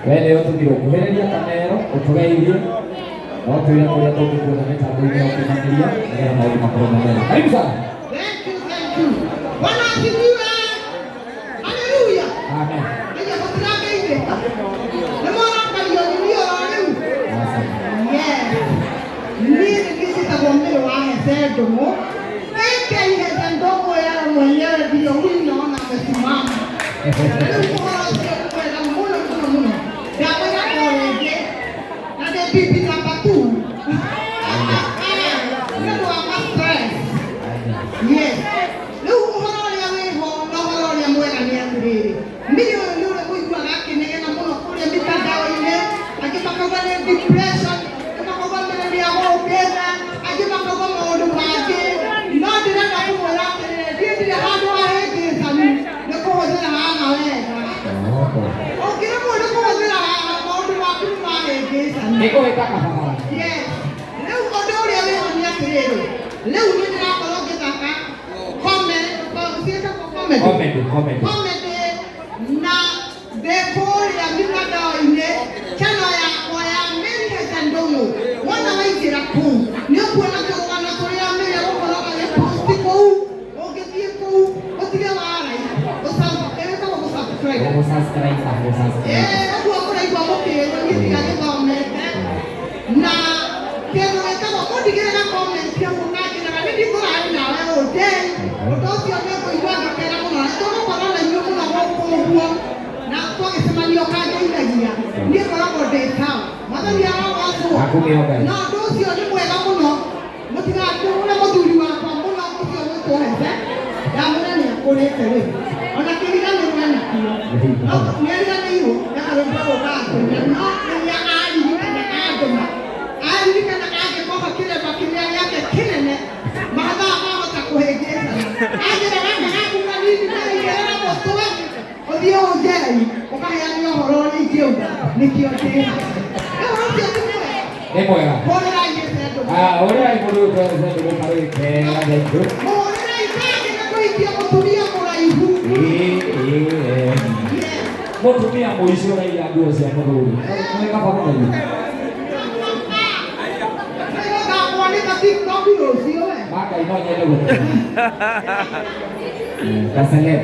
We nĩ ũtũmirwo kuhĩrĩria kamero ũtũgeithie no twĩre kũrĩa tũngĩkuona mĩtambo-inĩ ya ũkinyanĩria nĩgetha maũndũ makorwo me mega. Karibu sana. Thank you, thank you. Bwana asifiwe. Haleluya. Amen. Haya gũtirangeithĩka. Nĩ mwarakario nĩ niĩ oro rĩu. Asante. Yes. Niĩ nĩ niĩ njĩtagwo Mary wa Heze Ndũng'ũ. AK Heze Ndũng'ũ yeye mwenyewe ndio huyu naona amesimama. Na rĩu ũhoro ũcio nĩ mwega mũno mũno mũno. Ndakwĩra o rĩngĩ na ndĩ bibi number 2. Nĩ ũndũ wa ma stress. Yes. Rĩu ũhoro ũrĩa wĩho na ũhoro ũrĩa mwega nĩ atĩrĩrĩ, Mary ũyũ nĩ ũrĩa mũiguaga akĩnegena mũno kũrĩa mitandao-inĩ, angĩ makauga nĩ depression, angĩ makauga Mary nĩ agũrũkĩte, angĩ makauga maũndũ mangĩ, no ndĩrenda kũmwĩra atĩrĩrĩ, niĩ ndirĩ handũ hahĩngĩcanu nĩ kũhũthĩra haha wega. Ũngĩremwo nĩ kũhũthĩra haha maũndũ maku nĩ mahĩngĩcanu. Nĩ kũhĩta kabagara. Yes. Rĩu ũndũ ũrĩa wĩho nĩ atĩrĩrĩ, rĩu nĩ ndĩrakorwo ngĩthaka ciĩtagwo comedy. Comedy, comedy. Comedy na ndĩ kũrĩa mitandao-inĩ channel yakwa ya Mary Heze Ndũng'ũ. Wona waingĩra kũu nĩ ũkuona tũrũgano tũrĩa Mary egũkorwo agĩposti kũu. Ũngĩthiĩ kũu ũtige warai, ĩtagwo gũ-subscribe. Gũgũ-subscribe, gũgũ-subscribe. Ũguo mũraigua mũkĩrwo niĩ ndigagĩthomete na kĩndũ gĩtagwo mũndigĩrĩra comment hau mũkangĩraga nĩ ndikũrarĩ nawe all day. Ũndũ ũcio nĩ ngũigua ngĩkena mũno na tũgũkorwo na inyuĩ mũno gũkũ ũguo na twagĩcemania ũkangeithagia niĩ ngoragwo ndĩ sawa. Mwathani arogocwo. Akumio Ngai. Na ũndũ ũcio nĩ mwega mũno mũtigakĩhũre mũthuri wakwa mũno ũcio gwĩtwo Heze ndamwĩra nĩ akũrĩte rĩu ona kĩriganĩrwo enakĩo no nĩariganĩirwo ekarwĩmbo rũkaga kũina no rĩrĩa aririkana andũma aririkana angĩkoha kĩremba kĩrĩa gĩake kĩnene mathaa mahota kũhĩngĩcana anjĩra gaka gaku kanini kaigĩrĩra mũtwe ũthiĩ ũnjei ũkaheane ũhoro ũrĩa ingĩuga nĩkĩo ndĩ haha. Rĩu ũcio ti mwega. Nĩ mwega. Hũrĩrai Heze Ndũng'ũ. Ah, ũrĩrai mũndũ ũyũ Heze Ndũng'ũ karũĩ kega, thank you. Mũhũrĩrai kangĩ na kũhikia mũtumia mũraihu. Ĩĩ, ĩĩ, ĩĩ. Yes. Mũtumia mũici ũraiya nguo cia mũthuri. Nĩ kaba kũmenya. Nĩngakwanĩka TikTok rũciũ we. Makai no nyende gũtũma. Kaceleb.